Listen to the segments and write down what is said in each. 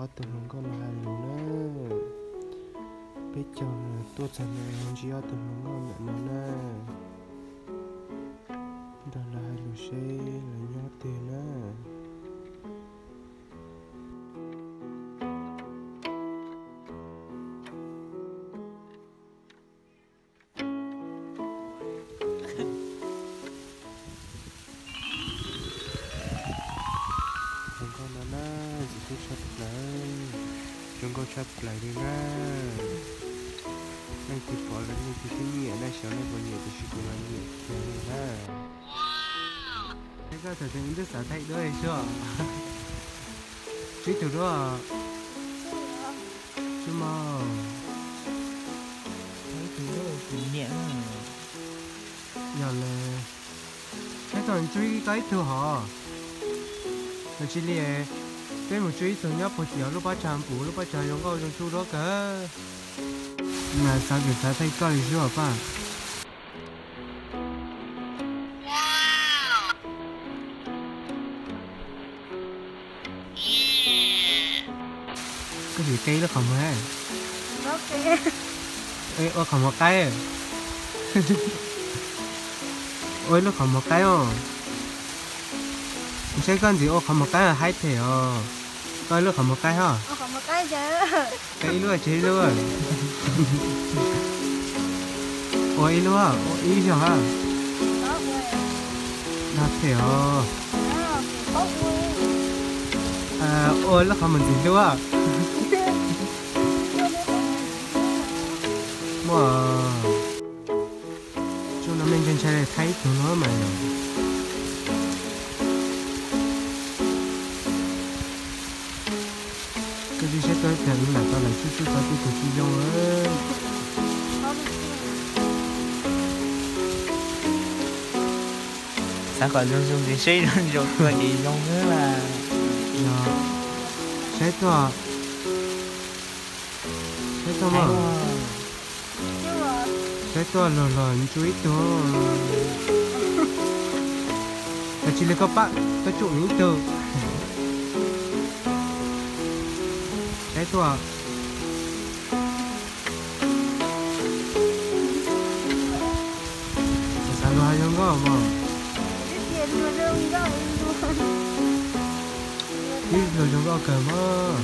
Ob tug hluas nkauj no hais lus na. Peb caug tuaj txog no ntsib ob tug hluas nkauj ntawm no na. Nrog lawv hais lus seb lawv nyob twg na. Zoo nkauj no na, ntxim hlub tshaj plaws, zoo nkauj tshaj plaws li na. Leej twg pom los leej twg twb nyiam na, xyov nej puas nyiam tiam sis kuv mas nyiam kawg li na. Koj thaum twg twb xav thaij duab xwb. Tsib tug duab. Tsib mos. Yog li, saib tau tsub ib, koj ib tug hov. Tab sis li, peb mus tsub ib tug nyob puag tim lub pob tsag pum, lub pob tsag zoo nkauj zoo tsub duab kawg. Mas xav tias xav thaij koj li xwb os Paj. Koj tsis qe ib lub qhov muag, ua qhov muag qaib, ua ib lub qhov muag qaib os. Saib koj ntxim ua qhov muag qaib haib phem os. Koj ib lub qhov muag qaib hos. Qe ib lub tsis ib lub. Ua ib lub, ua ib zaug hab. Nag phem os. Ua lub qhov muag ntxim hlub. Muaj. Tsuj no me ntshai ntshai li thaij ib tug no mas. Koj tsis saib tuaj ib pliag wb lam tau lawm, tsuj tsuj tau tib tug tsis zoo. Xav kom zoo zoo ces saib zoo zoo tuaj ces zoo xwb mas. Saib tuaj. Saib tuaj mas. Saib tuaj los los tsuj ib tug. Koj tsis li koj pab koj tsuj ib tug. Saib tuaj. Xav luag zoo nkauj mos. Ib luag zoo nkauj kawg mos.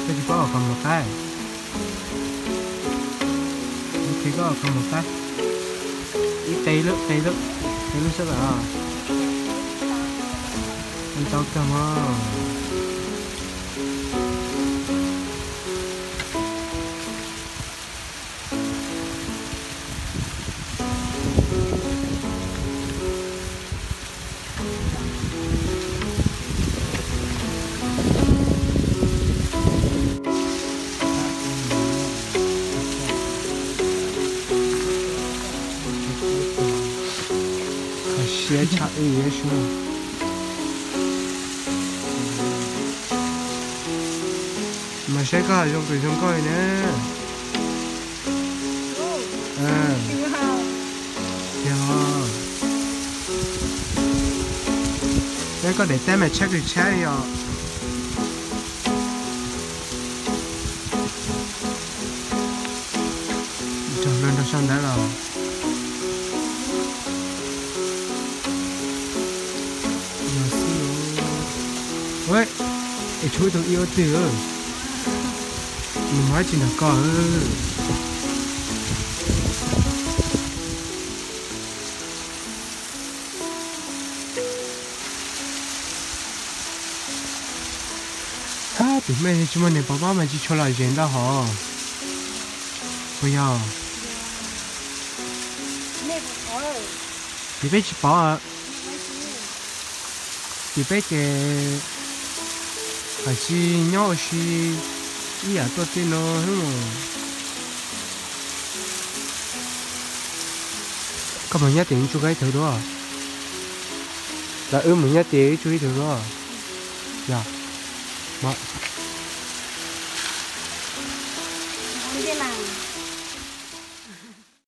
Koj tsis paub ua qhov muag qaib. Kuv qhia koj ua qhov muag qaib. Ib qe lub, qe lub, qe lub sab lawm os. Qe tau kawg mos. Kho siab tshaj ub yuav sub. Mas saib koj zoo kawg zoo nkauj li na. Saib koj daim teb mas tshaib kawg tshaib li os. Nrog luag nrog sau ntawv los. Yog xwb. Es tshuav ib tug ib ua twg, nws muaj dab tsi nrog koj? Hab, tus mej tsis muaj niam pov pab mas tsis tshua lom zem ntau hov. Puas yog? Ces peb tsis pov. Ces peb ces hais tsis nyob ua si ib yam tuaj tej no xwb. Koj mus nyob tim tsuj koj ib tug duab, los wb mus nyob tim wb tsuj ib tug duab. Yog, mas